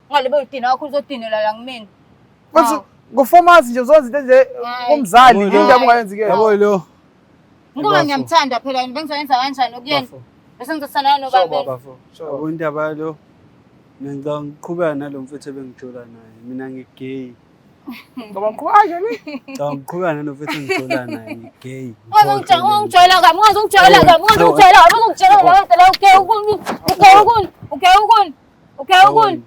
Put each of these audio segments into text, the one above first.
Ungalibe udina wakho uzodinela la kumina. Futhi Hawu. ngo-4 months nje uzokwenza into enje Hayi. umzali Yabo yini indaba lo. ungayenzi ke. Yabo lo. Ngoba Bafo. ngiyamthanda phela yena bengizoyenza kanjani okuyena? Bafo. Bese ngizothandana Sure nobani mina? baba fo. Sure. Yabo indaba lo. Mina ngicabanga ngiqhubeka nalo mfethu ebengijola naye. Mina ngigay. Ngoba ngiqhubeka nje. Ngicabanga ngiqhubeka nalo mfethu engijola naye ngigay. Ungangijwayela kabi, ungazongijwayela kabi, ungazongijwayela kabi, ungazongijwayela kabi lento leyo ugay ukuni, ugay ukuni, ugay ukuni, ugay ukuni.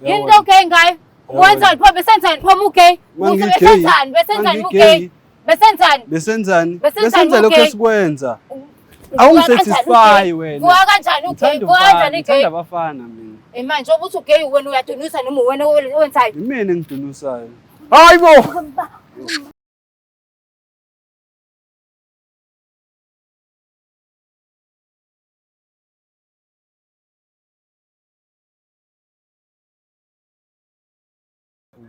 Yini into ogay ngayo? Wenzani pho besenzani pho ugay? Besenzani, besenzani ugay? Besenzani? Besenzani? Besenzani Besenza lokho ugay? esikwenza. Uvuka Awungisatisfy kanjani ugay? wena. Uvuka kanjani ugay? Ngithanda Uvuka umfana, kanjani ngithanda igay? abafana mina. Eh manje obuthi ugay wena uyadunusa noma uwena owenzayo? Yimina engidunusayo. Hayi bo.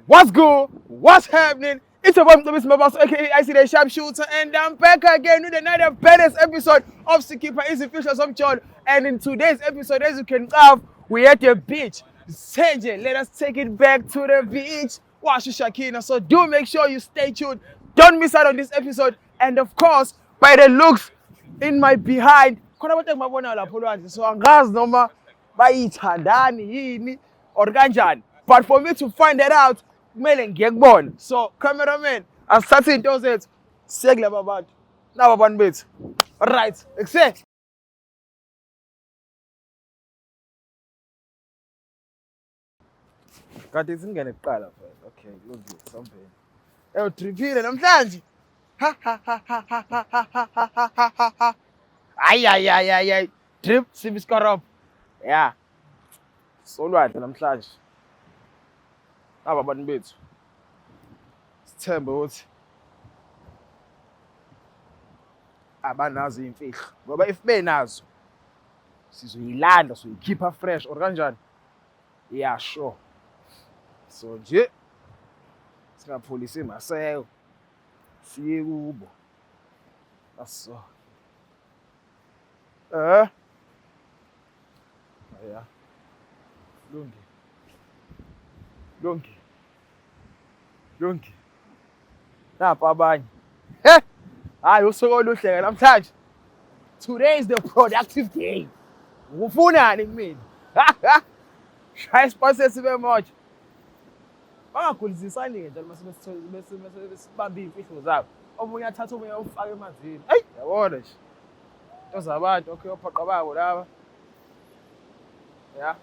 What's good? What's happening? It's your boy Mcebisi Mabaso, aka IC the Sharpshooter, and I'm back again with another badass episode of Sikipa is Official Somchon. And in today's episode, as you can tell, we're at the beach. Senje, let us take it back to the beach. Washu Shakina. So do make sure you stay tuned. Don't miss out on this episode. And of course, by the looks in my behind, khona abantu engibabona lapho olwandle. So angazi noma bayithandani yini or kanjani. But for me to find that out, kumele ngiye kubona. So cameraman, asithathe iy'nto zethu siye kulaba bantu. Naba abantu bethu. Alright, ekuse. Kade singene kuqala phela. Okay, kulungile sambeni. Eh udriphile namhlanje. Ha ha ha ha ha ha ha ha ha ha ha ha. Ay ay ay ay ay. Drip sibiskorop. Yeah. Solwandle namhlanje. Aba abantu bethu. Sithembe ukuthi abanazo iy'mfihlo ngoba if benazo sizoyilanda soyikhipha fresh or kanjani yeah sure so nje singapholisi maseko siye kubo aso eh ya lungile lungile lungile napa abanye he hayi usuku oluhle ke namhlanje today is the productive day ufunani kumina shaya isipasi sibe moja bangagulisisani-ke njalo mase besibambe iy'mfihlo zabo omunye athathe omunye awufake emanzini eyi yabona nje into zabantu okay ophaqa babo laba ya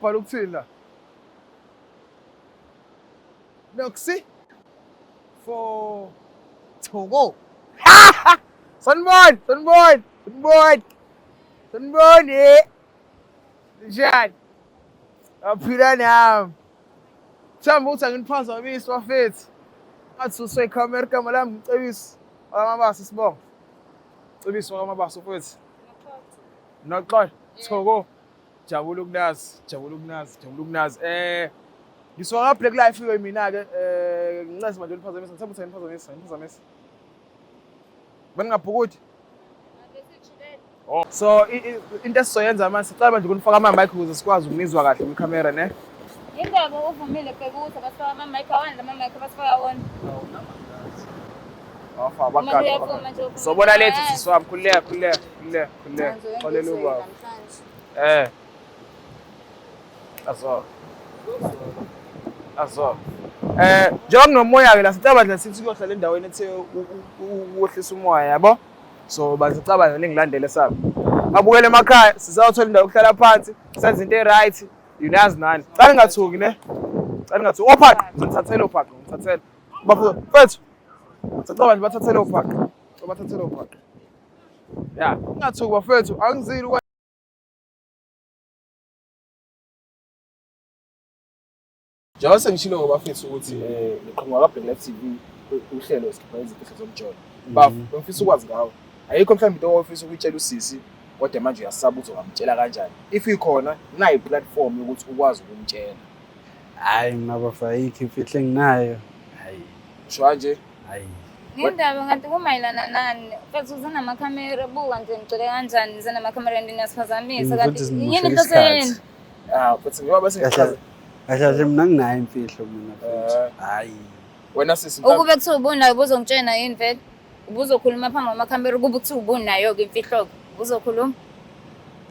bhala ukuthini la Noxy for Togo. Sanibona, sanibona, sanibona. Sanibona. Njani? Aphila nami. Themba ukuthi anginiphazamisi bafethu. Ngathi usekhamera igama lami ngicebisi wakamabasa sibonga. Cebisi wakamabasa mfethu. Noxolo, Thoko. Jabula ukunazi, jabula ukunazi, jabula ukunazi. Eh ngisuka ka Black Life ke mina ke eh ngincese manje uniphazamisa, ngithemba ukuthi anginiphazamisa, anginiphazamisa. Beningabhukudi? Oh. So into esizoyenza manje sicela manje ukunifaka ama-mic ukuze sikwazi ukunizwa kahle kwikhamera ne. Indaba uvumile bheka ukuthi abasifaka ama-mic awani lama mic abasifaka wona. Afa Uma abagadi. uyavuma nje uvumile. Sobona lethu sisi wami khululeka khululeka khululeka khululeka. Manje Xolela uyangizwela ubaba. namhlanje. Eh. Azo. Azo. Eh njengoba kunomoya ke la sicaba nje sithi kuyohlala endaweni ethe ukwehlisa umoya yabo. So basicaba nje ningilandele sami. Abukele emakhaya sizawuthola indawo yokuhlala phansi senze into e-right. Unazi nani. Cala ngingathuki ne. Cala ngingathuki. Ophaqa, ngithathele ophaqa, ngithathele. Bafo, mfethu. Sicaba nje bathathele ophaqa. Bathathele ophaqa. Ya, ngingathuki bafethu, angizili Njengoba sengishilo ngoba bafethu ukuthi eh niqhamuka ka Black Life TV uhlelo sikhipha izimfihlo zomjolo. Bafo, bengifisa ukwazi ngawe. Ayikho mhlawumbe into ofisa ukuyitshela usisi kodwa manje uyasaba ukuthi ungamtshela kanjani. If ikhona, nayi platform yokuthi ukwazi ukumtshela. Hayi mina bafo ayikho imfihlo enginayo. Hayi, Usho kanje hayi. Ngendaba ngathi kumayelana nani? Mfethu uzenamakhamera, buka nje ngigcwele kanjani uzenamakhamera and niyasiphazamisa kanti Futhi yini simoshela inhloso yenu? isikhathi. Ah, futhi njengoba bese Kahle ngichaza. kahle kahle mina nginayo imfihlo mina futhi. Eh. Hayi. Wena sisi Ukube kuthiwa ubunayo ubuzongitshena yini vele? Ubuzokhuluma phambi kwamakhamera ukube kuthiwa ubunayo-ke imfihlo-ke. Ubuzokhuluma?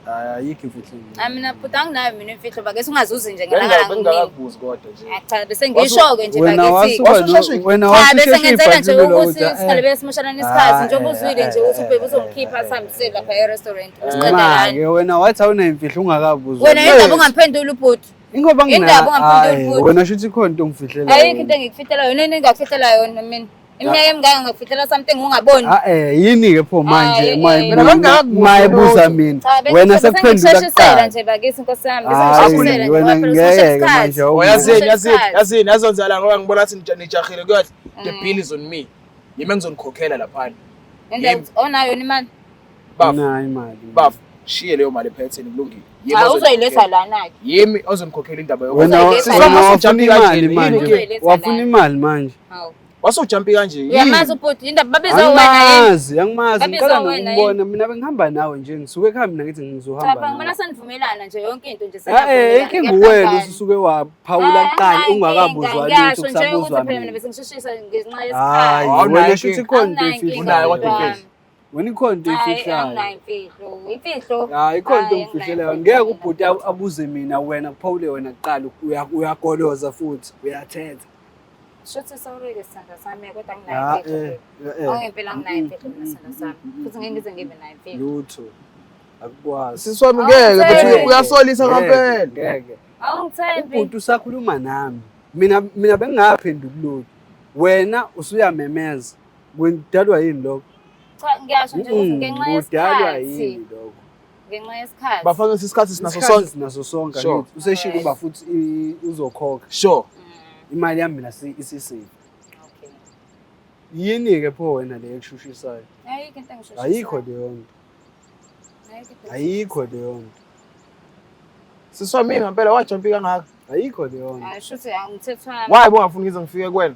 Hayi ayikho imfihlo. enginayo. Hayi mina bhuti anginayo mina imfihlo bakithi ungazuzi nje ngelanga bengingakakubuzi kodwa nje. Cha bese ngisho-ke nje Wena bakithi. wasuka Wasusheshe- wena Cha bese wasusheshe ngenzela nje ibhayibheli ukuthi ukuthi, sihlale besimoshelana isikhathi Ah, njengoba uzwile nje eh, ukuthi eh, ubhebe eh, uzongikhipha eh, sihambisele eh, lapha e-restaurant usiqedelane. Ma-ke wena wathi awunayo imfihlo ungakabuzwa. Wena indaba ungamphenduli ubhuti. Ingoba Indaba ungamphenduli Hayi, futhi. wena shuthi ikhona into ongifihlela. Ayikho yona. into engikufihlela yona, yini engingakufihlela yona mina. Iminyaka emingaka ngakufihlela something ungaboni. Ah eh yini ke pho manje Hayi, ma eh. Mina bengingakakubuzi mayebuza lutho. mina Cha bese wena sekuphendula sengikusheshisela kuqala. nje bakithi nkosi yami, bese Hayi ngikusheshisela nje wena ngoba phela ususheshe ngeke isikhathi. manje awume. Yazini Usheshe yazini isikhathi. yazini yazonzala ngoba ngibona ngathi nijahile kuyathi the bill is on me. Yimi engizonikhokhela laphana. Indaba onayo yona imali. Baf, Nayo imali. baf, shiye leyo mali ephetheni kulungile. Yimi Cha uzoyiletha ozonikhokhela. lana-ke. Yimi ozonikhokhela indaba yokuthi Wena Uzoyiletha wena lana. wafuna Usujampi imali kanjena, manje. yini Uzoyiletha Wafuna lana. imali manje. Hawu. Wasujampi kanje. yini? Uyamazi ubhuti, indaba babiza wena yini? Angimazi, angimazi Babiza ngiqala wena nokubona mina bengihamba nawe nje ngisuke ekhaya mina ngithi Cha ngizohamba phela ngibona nawe. senivumelana nje yonke into nje Ah eh inkinga uwena ususuke waphawula kuqala ungakabuzwa lutho Ngiyasho nje ukuthi kusabuzwa phela mina mina. bese ngisheshisa ngenxa Hayi yesikhathi. Awunayo wena inkinga. shuthi ikhona into Anginayo inkinga, Unayo oyifihlayo. kodwa bhuti imfihlo. wami. Wena ikhona into Hayi, oyifihlayo. anginayo imfihlo. Imfihlo. Hayi ikhona into Hayi, ongifihlela anginayo yona. Ngeke imfihlo ubhuti abuze mina wena kuphawule wena kuqala uyagoloza futhi uyathetha. Shuthi sorry-ke sithandwa sami kodwa anginayo Ah imfihlo. eh eh. Awu ngempela anginayo imfihlo mina sithandwa sami. Futhi ngeke ngize ngibe nayo imfihlo. Lutho. Akukwazi. Sisi wami ngeke Awungithembi. but uyasolisa Ngeke, ngempela. Ngeke. Awungithembi. Ubhuti usakhuluma nami. Mina bengingaphenduli lutho. Wena usuyamemeza. Kudalwa yini lokho? Cha ngiyasho nje ukuthi ngenxa Kudalwa yesikhathi. yini lokho? Ngenxa yesikhathi. Bafana isikhathi sinaso Isikhathi sonke. sinaso sonke Sure. angithi. Useshilo uba futhi uzokhokha. Sure. Imali yami mina isisave. Okay. Yini-ke pho wena le ekushushisayo? Ayikho into engisheshisayo. Ayikho leyo nto. Ayikho into Ayikho leyo nto. Sisi wami ngempela wajampi kangaka. Ayikho leyo nto. Hayi shuthi angithethu wami. Why bongafuni ngize ngifike kuwena?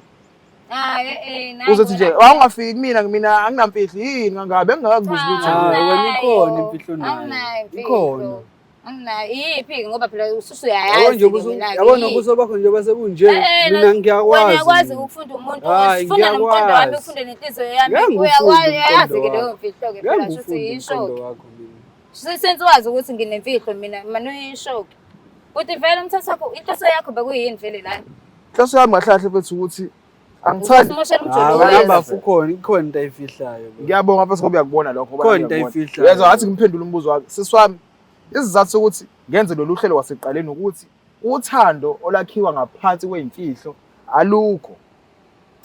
Hayi eh nayi Uzothi nje wena. wawungafiki kumina mina anginamfihlo yini kangaka bengingakakubuzi lutho. Ah, Anginayo. wena ikhona imfihlo onayo. Anginayo imfihlo. Ikhona. Anginayo. Iyiphi ngoba phela ususu Yabo uyayazi nje yabona ubuso bakho njengoba sebunje mina ngiyakwazi. Wena uyakwazi mina. ukufunda umuntu, Hayi, ufunda nomqondo wami, ngiyakwazi. ufunde nenhliziyo yami. Ngeke ngiwufunde Uyakwazi uyayazi ke umqondo leyo wakho. mfihlo ke Ngeke phela shuthi ngiwufunde yisho. umqondo wakho mina. Senze wazi ukuthi nginemfihlo mina, manje uyisho ke. Futhi vele umthetho wakho, inhloso yakho bekuyini vele lana? Inhloso yami kahle kahle mfethu ukuthi angithandi. Usimoshela Hayi umjolo wena wethu. bafu ukhona ikhona into ayifihlayo. bro. Ngiyabonga mfethu ngoba uyakubona lokho ngoba Khona nami into ngiyakubona. ayifihlayo. Uyezwa ngathi ngimphendule umbuzo wakho. Sisi wami isizathu sokuthi ngenze lolu hlelo wasekuqaleni ukuthi uthando olwakhiwa ngaphansi kweyimfihlo alukho.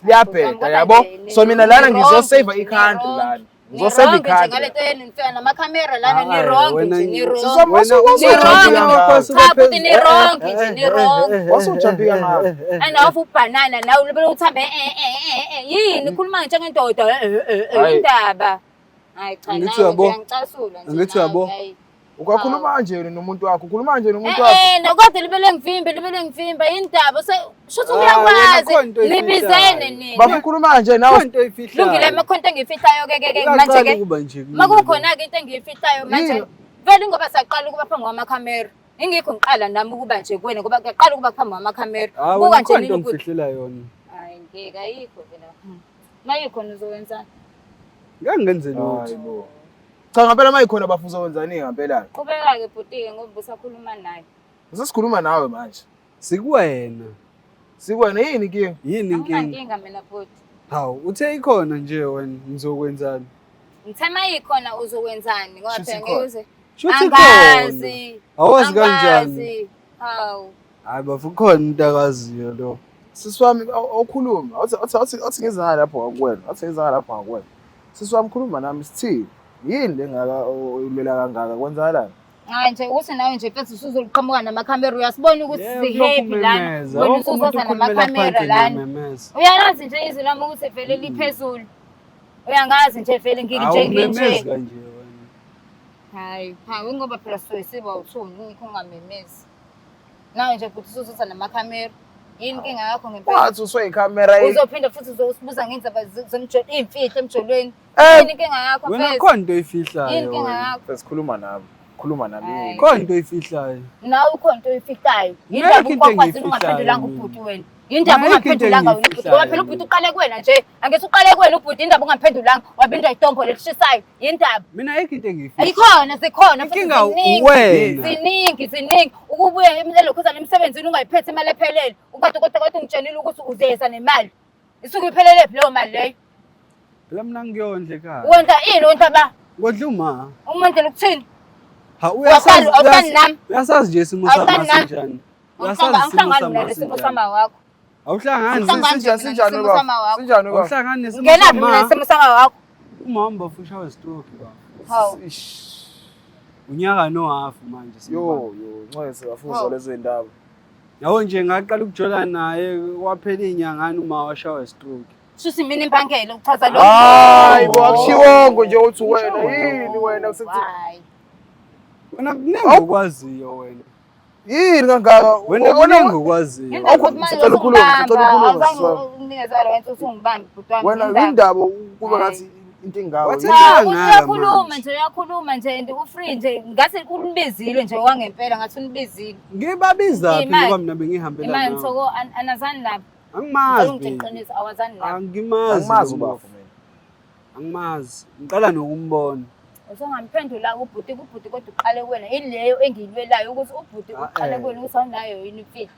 Liyabheda Kodwa yabo. nje So mina lana ni-wrong ngizosave nje, i-country ni-wrong. lana. Ngizosave Ni-wrong nje i-country. ngale nto yenu nifika namakhamera lana Hayi, ni-wrong wena nje ngi- ni-wrong. Sisi wami, Wena Ni-wrong. Cha, futhi ni-wrong nje, ni-wrong. Wasujampi kangaka. And awufu ubhanana nawe ulibele uthambe eh eh eh eh yini ukhuluma njengendoda eh eh eh Hayi. indaba. Hayi cha Angithi nawe uyabo? uyangicasula nje. Angithi nawe, uyabo? hayi. Ukakhuluma kanje nomuntu wakho, ukhuluma kanje nomuntu Eh wakho. eh nokodwa libele ngivimbe libele ngivimba indaba shuthi Ah, wena uyakwazi khona into nibizene oyifihlayo. nina. Bafuna ukhuluma kanje nawe. Khona into oyifihlayo. Lungile makhonto engiyifihlayo ke ke ke manje Uyaqala ke. ukuba nje kumina. Makukhona ke into engiyifihlayo manje. Yini? Vele ngoba saqala ukuba phambi kwamakhamera. Ingikho ngiqala nami ukuba nje kuwena ngoba ngiyaqala ukuba phambi kwamakhamera. Hayi Buka wena nje khona nina into ukuthi ongifihlela yona. hayi ngeke ayikho vele. Mayikhona uzokwenzani? Ngeke ngenze lutho. Hayibo. Cha ngempela mayikhona bafuza wenzani ngempela. Qhubeka-ke bhuti-ke ngoba usakhuluma naye. Sesikhuluma nawe manje. Sikuwena. Sikwena yini inkinga? Yini inkinga? Anginankinga mina bhuti. Hawu, uthe ikhona nje wena ngizokwenzani? Ngithe mayikhona uzokwenzani ngoba Shuthi phela ikhona. ngeke uze. Shuthi ikhona. Angazi. Awazi kanjani? Angazi. Hawu. Hayi bafu khona into akaziyo lo. Sisi wami awukhulumi. Awuthi awuthi awuthi awuthi ngizanga lapho ngakuwena. Awuthi ngizanga lapho ngakuwena. Sisi wami khuluma nami sithini? Yini lengaka oyilwela kangaka kwenzakalani? Hayi nje ukuthi nawe nje mfethu usuzoqhamuka namakhamera uyasibona ukuthi Yebo, si-happy lana. ukumemeza. Wena Wonke umuntu usuzotha ukhulumela namakhamera phansi lana. ngiyamemeza. Uyalazi nje izwi lami ukuthi vele liphezulu. Uyangazi nje vele nginje Awumemezi nginje. kanje wena. Hayi, hayi ngoba phela sisuke siba uthuni ngikho ungamemezi. Nawe nje futhi usuzotha namakhamera. Yini inkinga yakho ngempela? Wathi usuyikhamera. Uzophinda futhi uzosibuza ngendaba zemjolo, iy'mfihlo emjolweni. Yini inkinga yakho Wena mfethu? khona into Yini oyifihlayo. inkinga wena. yakho? Sikhuluma nami. Khuluma nami. Hayi. Khona into oyifihlayo. Nawe ukhona into oyifihlayo. Ngekho Yindaba into ukwakwazile engiyifihlayo ungaphendulanga mina. ubhuti wena. Yindaba Ayikho into ungaphendulanga wena ubhuti. Ngoba phela engiyifihlayo ubhuti mina. uqale kuwena nje. Angithi uqale kuwena ubhuti indaba ungaphendulanga. Wabindwa itombo lelishisayo. Yindaba. Mina ayikho into engiyifihlayo. Ayikhona zikhona futhi Inkinga ziningi. uwena. Ziningi ziningi. Ukubuya elokhuzana emsebenzini ungayiphethe imali ephelele. Ukade kodwa kodwa ungitshenile ukuthi uzeza nemali. Isuke iphelele phi leyo mali leyo? Phela mina ngiyondle ekhaya. Wenza ini wenza ba? Ngodla uma. Umandlela ukuthini? Ha Awuhlali- uyasazi awuhlali nami. uyasazi nje isimo sami Awuhlali nami. sinjani. Uyasazi isimo Angihlangani sami mina nesimo sinjani. sama wakho. Awuhlangani. Angihlangani Sinjani mina sinjani nesimo baba? sama wakho. Sinjani baba? Awuhlangani nesimo Ngenaphi mina sama. nesimo sama wakho? Umama bafusha stroke baba. Hawu. Ish. Unyaka nohafu manje Yo yo, ncwese bafuza Hawu. lezo ndaba. Yabo nje ngaqala ukujola naye kwaphela inyangana uma washawa stroke. Shuthi mina impangele uchaza lokho. Hayi bo akushiwongo nje uthi wena yini wena usethi Hayi. Wena kuningi Awu. okwaziyo wena. yini kangaka? Wena kuningi okwaziyo. Indaba Awukho- ukuthi manje sicela ukhulume, sicela ukhulume, awuzange sisi wami. unginikeze wena ukuthi ungibambe bhuti wami. Wena Indaba. indaba kuba ngathi into engawe. Wathi- Cha, Ngaka uyakhuluma manje. nje uyakhuluma nje and u-free nje ngathi unibizile nje wangempela ngathi unibizile. Ngibabiza phi Imali. ngoba mina bengihambela Imali nawe. Mthoko anazani lapho. Ngicela Angimazi. ungitshele baby. iqiniso awazani lapho. Angimazi. Angimazi lo ubafo mufi. mina. Angimazi. Ngiqala nokumbona. Usungamphendula ubhuti kubhuti kodwa uqale kuwena ileyo engiyilwelayo ukuthi ubhuti Ah, uqale eh. kuwena ukuthi awunayo yini imfihlo.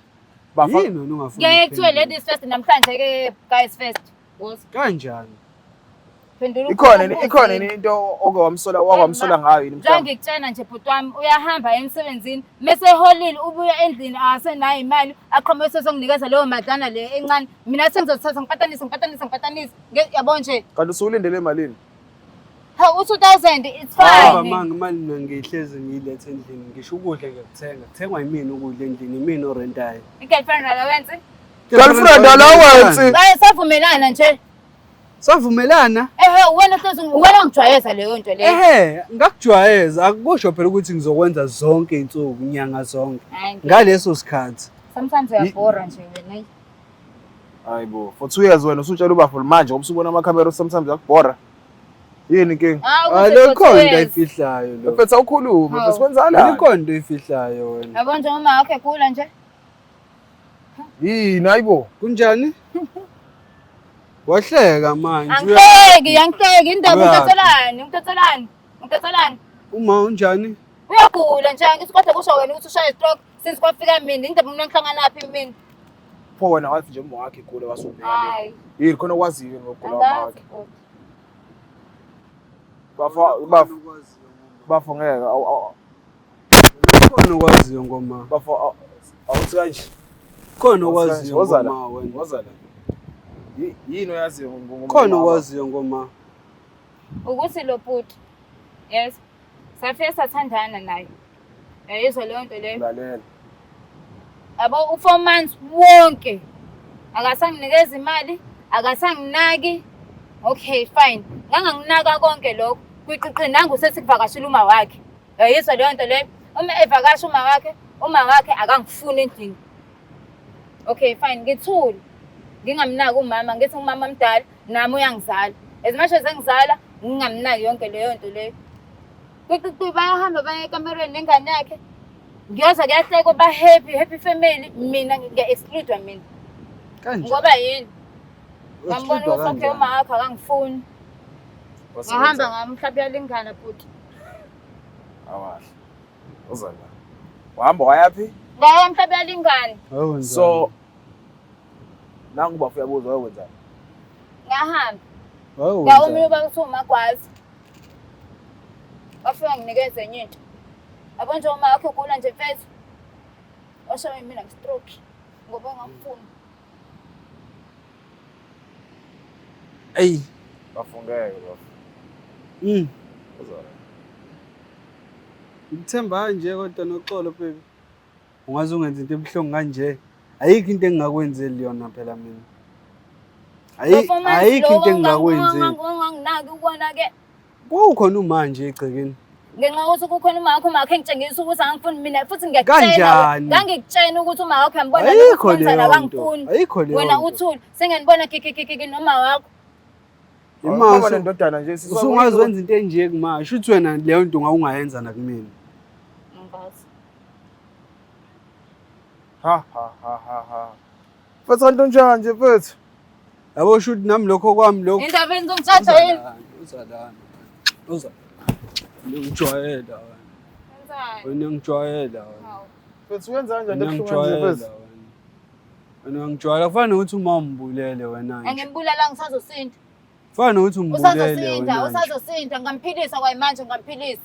Bafa Yini wena ungafuni? Kuyaye kuthiwe ukuphendula? ladies first namhlanje ke guys first. Woza. Kanjani? Phendula ikhona ubhuti ikhona umbuzo. into oke wamsola wakwamsola ngayo yini Njengoba ngikutshena nje bhuti wami uyahamba emsebenzini mese eholile ubuya endlini akasenayo imali aqhamuke sesonginikeza leyo madlana le encane mina sengizothatha ngipatanise ngipatanise ngipatanise yabo nje Kanti usulindele emalini? ha u-2000 it's Ngoba fine manje imali mina ngiyihlezi ngiyilethe endlini ngisho ukudla ngiyakuthenga. Kuthengwa yimina ukudla endlini, yimina orentayo. I-girlfriend allowance Girlfriend allowance. baye savumelana nje Savumelana? ehe wena hlezi wena ongijwayeza leyo nto leyo Ehhe, ngakujwayeza akusho phela ukuthi ngizokwenza zonke izinsuku, nyanga zonke. Hhayi, Ngaleso sikhathi. sometimes uyabhora nje wena Hayi bo, for 2 years wena usutshela ubafo manje ngoba usubona amakhamera sometimes yakubhora. Yini inkinga? Hawu, Hayi ukuthi lo for khona two into years. ayifihlayo lo. Mfethu awukhulume, Hawu. mfethu kwenzalani? Ikhona into oyifihlayo wena. Yabo nje uma wakho egula nje Yini hayibo? Kunjani? Wahleka manje. angihleki angihleki indaba Uyaphi? uthathelani uthathelani uthathelani Uma unjani? Uyagula nje angithi kodwa kusho wena ukuthi ushaye stroke since kwafika mina indaba mina ngihlangana phi mina. Pho wena wathi nje uma wakhe egula wasubheka. Hayi. Yini khona okwaziyo ngokugula kwakhe? Angazi. Bafo bafo bafo ngeke Khona okwaziyo ngoma. bafo awuthi kanje. Khona okwaziyo Wozala. ngoma wena. Wozala. Yini oyaziyo ngoma? Khona okwaziyo ngoma. Ukuthi lo bhuti. Yes. Safike sathandana naye. Yayizwa leyo nto leyo. Lalela. Yabo u-4 months wonke. Akasanginikeza imali, akasanginaki. Okay fine. Nganganginaka konke lokho. Kwiqiqi nangu sesikuvakashela uma wakhe. Yayizwa leyo nto leyo. Uma evakasha uma wakhe akangifuni endlini. Okay fine, ngithule. Ngingamnaki umama, ngithi umama mdala, nami uyangizala. As much as engizala, ngingamnaki yonke leyo nto leyo. Kwiqiqi bayahamba baye ekamerweni nengane yakhe. Ngiyozwa kuyahlekwa ba happy, happy family. Mina ngiya-exclude mina. Kanjani? Ngoba yini? Ngambona Exclude ukuthi okay kanjani? uma wakhe akangifuni. Ngahamba ngamhlaba uyalingana bhuti. Awahle. Wozala. Wahamba wayaphi? Ngaya mhlaba uyalingana. Wawenzani? So nangu bafo uyabuza wakwenzani? Ngahamba. Wawenzani? Ngaomunye ubaba kuthiwa umagwazi. Wafika nginikeze enye into. Yabo nje uma wakhe ugula nje mfethu. Washawa mina nge-stroke ngoba ngamfuni. Eyi. Bafo ngeke bafo. Wozala. Ngikuthemba kanje kodwa noxolo baby. Ungaze ungenza into ebuhlungu kanje. Ayikho into engingakwenzeli yona phela mina. Ayikho into engingakwenzeli. Unganginaki ukona ke. Kukhona umanje egcekeni. Ngenxa yokuthi kukhona uma wakho, uma wakho engitshengisa ukuthi angifuni mina futhi ngiyakutshela. Kanjani? Ngangikutshena ukuthi uma wakho uyambona Ayikho lokhu leyo nto. akangifuni. Ayikho leyo Wena nto. uthule. Sengiyanibona kikikiki noma wakho. Ima Uma nendodana nje usungazi wenza into enje kuma. Shuthi wena leyo nto ungawungayenza nakumina. Ngikazi. Ha ha ha ha ha. Mfethu kanti unjani nje mfethu? Yabo shuthi nami lokho kwami lokho. Indaba enizongithatha yini? Uza lana. Uza. Ngijwayela wena. Wena ngijwayela wena. Hawu. Mfethu wenza kanjani Wena ebuhlungu kanje ngijwayela mfethu? wena. Wena ngijwayela kufana nokuthi uma umbulele wena nje. Angimbulala ngisazosinda. Kufana nokuthi umbulele Usazosinda, wena nje. usazosinda ngamphilisa kwayimanje ngamphilisa.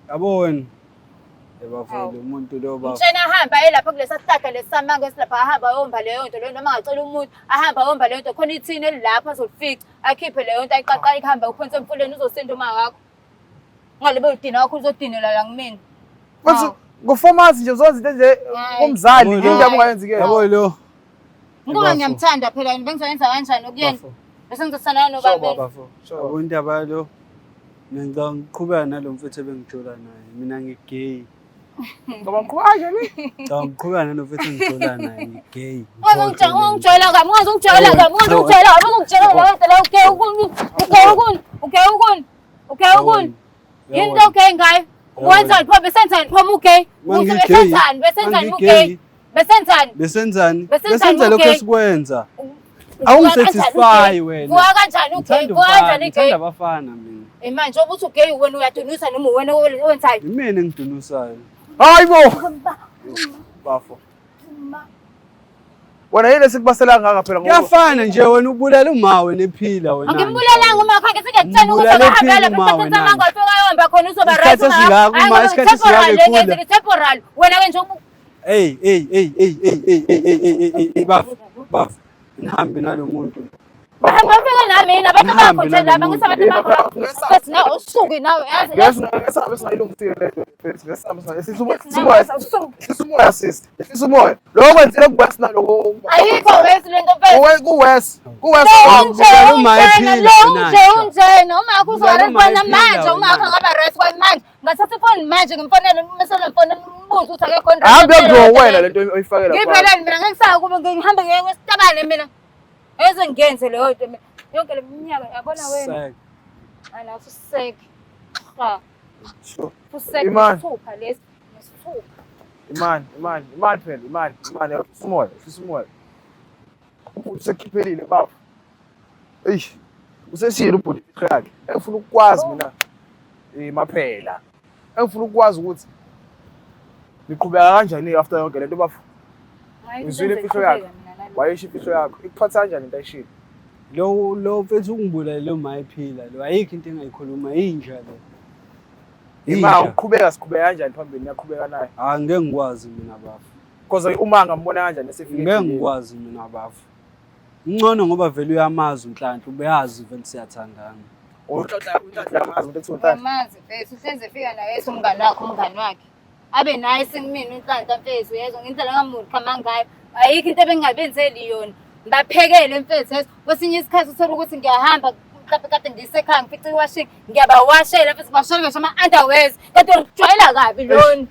Yabo wena. Ebafowethu Hawu. umuntu lo baba. Mtshena ahambe aye lapha kulesa sihlahla lesi samanga esilapha ahambe ayomba leyo nto leyo noma angacela umuntu ahambe ayomba leyo nto khona ithini elilapha azolifica akhiphe leyo nto ayiqaqa ihambe uphonse emfuleni uzosinda uma wakho. Ungalibe udina wakho uzodinela la kumina. Mfethu Hawu. ngo-4 months nje uzonza into nje Hayi. umzali Yabo lo. indaba ungayenzi ke. Yabo lo. Ngoba Bafo. ngiyamthanda phela yena bengizoyenza kanjani okuyena? Bafo. Bese ngizothandana nobabili. Bafo. Yabo indaba lo. Mina ngicabanga ngiqhubeka nalo mfethu ebengijola naye. Mina ngigay. Ngoba ngiqhuba kanje ni. Ngicabanga ngiqhubeka nalo mfethu engijola naye ngigay. Ungangijwayela kabi, ungangijwayela kabi, ungangijwayela kabi, ungangijwayela kabi, la okay ukuni, okay ukuni, okay ukuni, okay ukuni. Yini into okay ngayo? Wenzani pho besenzani pho okay? Besenzani, besenzani okay? Besenzani? Besenzani? Besenzani Besenza lokho u-gay? esikwenza. Awungisatisfy wena. Vuka kanjani okay? Ngithanda Vuka umfana, kanjani ngithanda gay? abafana mina. Eh manje ubuthi ugay wena uyadunusa noma wena owenzayo? Yimina engidunusayo. Hayi bo. Bafo. Wena yini esikubasela kangaka phela ngoba Kuyafana nje wena ubulala uma wena ephila wena. Angimbulalanga uma wakho ngithi ngiyakutshela ukuthi Ngimbulale akahambe phila lapha uma esikhathini wena. samanga afike ayomba khona uzoba right. Isikhathi esingaka uma isikhathi esingaka ekhula. Temporal. Wena ke nje Hey hey hey hey hey hey hey hey hey hey hey bafo bafo. Nihambe nalo muntu. Bahamba ufike nami yini abantu Ngihambe bakho nje nalo laba muntu. ngithi abantu bakho. Bese nawe usuke nawe yazi. Ngesabe singayilungisile le nto mfethu. Ngesabe singayilungisile. Ehlisa umoya sisi. Ehlisa umoya. Lokho kwenzile kuwes naloko. Ayikho wesi lento mfethu. Kuwes. Kuwes. Lo unje Uma unjena ephila lo wena unje nja. unjena uma wakho Ubulala uzoba uma right ephila manje uma wakho wena. angaba right kwamanje ngathatha ifoni manje ngimfonele mesele mfonele umbuzo ukuthi akekho right. Hambe kuzo wena lento oyifake lapha. Ngiphelele mina ngeke ngisaya kube ngihambe ngiye kwesitabane mina. Eze ngiyenze leyo nto mina. Yonke le minyaka yabona wena. Sek. Ana fusek. Cha, Sure. fusek Imani. isithupha lesi. Nesithupha. Imani, imani, imani phela, imani, imani. Ehlisa umoya, ehlisa umoya. Usekhiphelile baba. Eish. Useshilo ubhuti imfihlo yakhe. Engifuna ukukwazi mina. Eh maphela. Engifuna ukukwazi ukuthi niqhubeka kanjani after yonke lento bafo. Uzwile imfihlo yakho? Wayisho imfihlo yakho. Ikuphatha kanjani into ayishilo? Lo lo mfethu ungibulalele uma ephila lo ayikho into engayikhuluma inja le. Ima Inja. uqhubeka siqhubeka kanjani phambili niyaqhubeka naye. Ah ngeke ngikwazi mina bafo. Because uma ngambona kanjani esefike. Ngeke ngikwazi mina bafo. Ngcono ngoba vele uyamazi uNhlanhla ubeyazi vele siyathandana. Unhlanhla unhlanhla amazi umuntu ekuthiwa unhlanhla. Uyamazi mfethu uhlezi efika naye ethi umngani wakhe umngani wakhe. Abe naye singimina uNhlanhla mfethu uyezwa ngendlela engamuqhama ngayo. Ayikho into ebengingabenzeli yona. Ngibaphekele mfethu yezwa. Kwesinye isikhathi uthola ukuthi ngiyahamba mhlawumbe kade ngisekhaya ngifice iwashing ngiyabawashela mfethu ngibashela ngisho ama-underwears. Kanti ngijwayela kabi lona.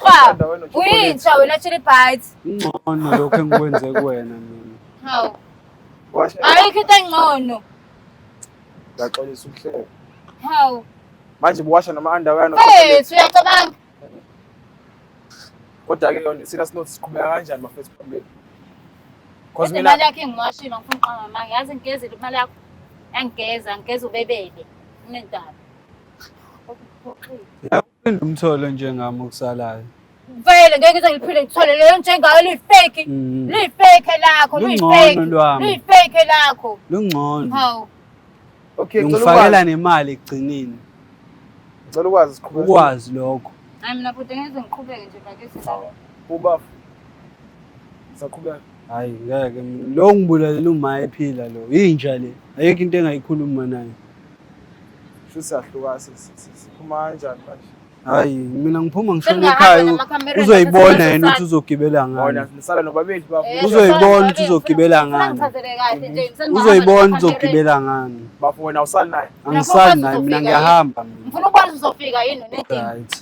Ha, Underwear no-chocolate. uyintsha wena chili bites. Ngcono lokho engikwenze kuwena mina. Hawu, Washa. ayikho into engcono. Ngiyaxolisa ukuhleka. Hawu, Manje buwasha noma underwear no chocolate. mfethu uyacabanga. Kodwa ke yona serious note siqhubeka kanjani bafethu phambili? Because Kodwa mina imali yakho ingimwashile ngifuna uqamba amanga. Yazi ngigezile imali yakho. Yangigeza, ngigeza ubebele. Unendaba. Uphinde umthole njengami okusalayo. Vele ngeke ngize ngiphinde ngithole leyo njengayo liyifake. Mm. Liyifake lakho, Lungcono liyifake. lwami. Liyifake lakho. Lungcono. Hawu. okay ngicela Ngifakela ukwazi. nemali ekugcineni. Ngicela ukwazi siqhubeka. Ukwazi lokho. Hayi mina bhuti ngeke ngiqhubeke nje bakithi la. Ubafu. Saqhubeka. Hayi ngeke mina. Lo ngibulalela uma ephila lo. Inja le. Ayikho into engayikhuluma naye. Shuthi siyahluka siphuma kanjani manje? Hayi, mina ngiphuma ngishona Sengingahamba ekhaya. namakhamera Uzoyibona yena ngisebenzisana. ukuthi uzogibela Bona ngani. nisala nobabili bafo. Eh, Uzoyibona ukuthi uzogibela ngani. Ngichazele kahle nje, sengingahamba Uzoyibona namakhamera. uzogibela ngani. Bafo wena awusali naye. Angisali naye mina, ngiyahamba mina. Ngifuna ukubona ukuthi uzofika yini nenkinga. Right.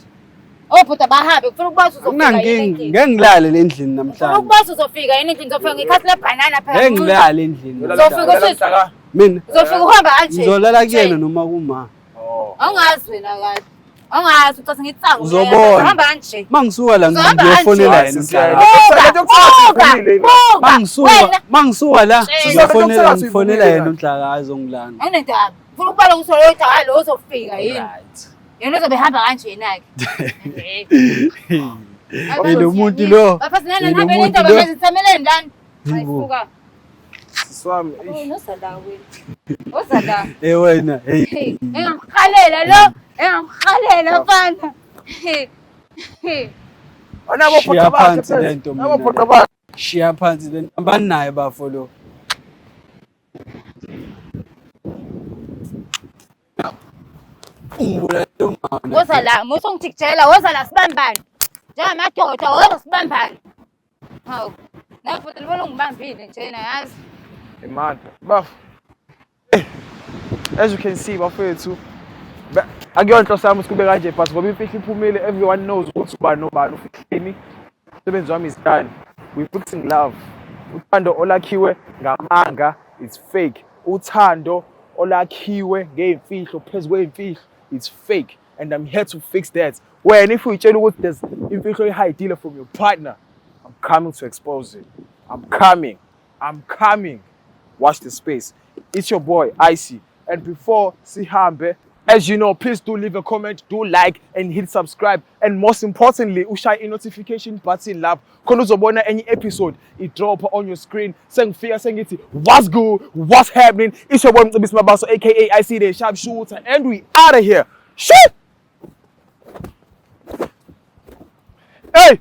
Obhuti abahambe, ngifuna ukubona ukuthi uzofika yini Akunankinga, endlini. ngeke ngilale le endlini Ngifuna namhlanje. ukubona ukuthi uzofika yini endlini, ngizofika ngikhasi lebhanana phela. Ngeke ngilale endlini. Uzofika Uzofika. Mina Uzofika uhamba kanje. ngizolala kuyena noma kuma. Oh. Awungazi wena kahle. Awungazi ucathi ngitsangu. Uzobona. Uhamba kanje. Mangisuka la Uzohamba ngiyofonela kanje. yena Sisi, umhlaba. Buka, buka, Mangisuka, wena. mangisuka la Tshela. ngiyofonela ngifonela yena umhlaka azongilanda. Awunendaba. Ngifuna ukubala ukuthi loyo daka lo uzofika yini. Right. Yena uzobe ehamba kanjena ke. Hey, lo muntu lo. Bafasi nani Hey, lo nihambe muntu nendaba lo. manje nithameleni lana. Hayi Yibo. suka. Sisi wami. Oh, nosala wena. Ozala. Eh wena, hey. Hey, engamhalela lo, engamhalela mfana. Hey. Hey. Anabo Shiya phoqa bakhe. phansi lento mina. Nabo phoqa bakhe. Shiya phansi le hambani naye bafo lo. Ungibulale umama. Woza la, musa ungijikijela, woza la sibambane. Njengamadoda, woza sibambane. Hawu. Nafuthi libona ungibambile njena yazi. Imali. Bafo. As you can see bafethu, akuyona inhloso yami ukuthi kube kanje, but ngoba imfihlo iphumile, everyone knows ukuthi ubani nobani ufihleni. Umsebenzi wami is done. We fixing love. Uthando olakhiwe ngamanga is fake. Uthando olakhiwe ngey'mfihlo phezu kwey'mfihlo it's fake, and I'm here to fix that. Wena if uyitshela ukuthi there's imfihlo oyihidile from your partner, I'm coming to expose it. I'm coming. I'm coming. Watch the space. It's your boy Icy. And before sihambe, as you know, please do leave a comment, do like and hit subscribe. And most importantly, ushaye i-notification button lapho khona uzobona any episode i-drop on your screen. Sengifika sengithi what's good, what's happening? It's your boy Mcebisi Mabaso, aka IC the Sharp Shooter, and we out of here. Shoot! Hey!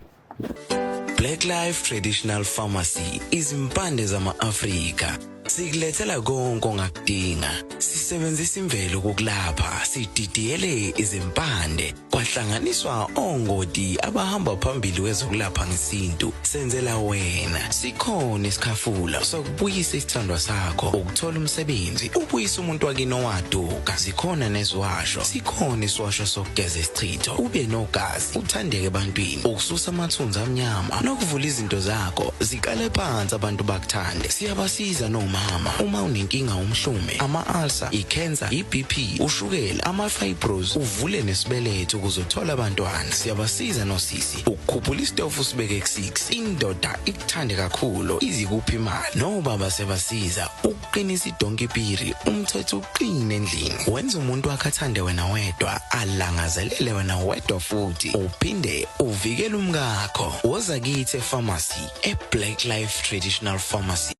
Black Life Traditional Pharmacy, izimpande zama-Afrika, sikulethela konke ongakudinga. Sisebenzisa imvelo kokulapha, sididiyele izimpande kwahlanganiswa ongoti abahamba phambili kwezokulapha ngesintu, senzela wena. Sikhona isikhafula sokubuyisa isithandwa sakho, ukuthola umsebenzi, ubuyisa umuntu wakini owaduka. Zikhona neziwasho, sikhona isiwasho sokugeza isichitho, ube nogazi, uthandeke ebantwini, ukususa amathunzi amnyama nokuvula izinto zakho ziqale phansi, abantu bakuthande. Siyabasiza nomama uma unenkinga, umhlume, ama-ulcer, ikhensa, i-BP, ushukela, ama-fibros, uvule nesibeletho ukuze uthole abantwana. Siyabasiza nosisi ukukhuphula isitofu sibeke ku-6, indoda ikuthande kakhulu, izikuphi imali. Nobaba siyabasiza ukuqinisa idonkipiri, umthetho uqine endlini, wenza umuntu wakhe athande wena wedwa, alangazelele wena wedwa, futhi uphinde uvikele umkakho. Woza kithi efamasi, e-Black Life Traditional Pharmacy.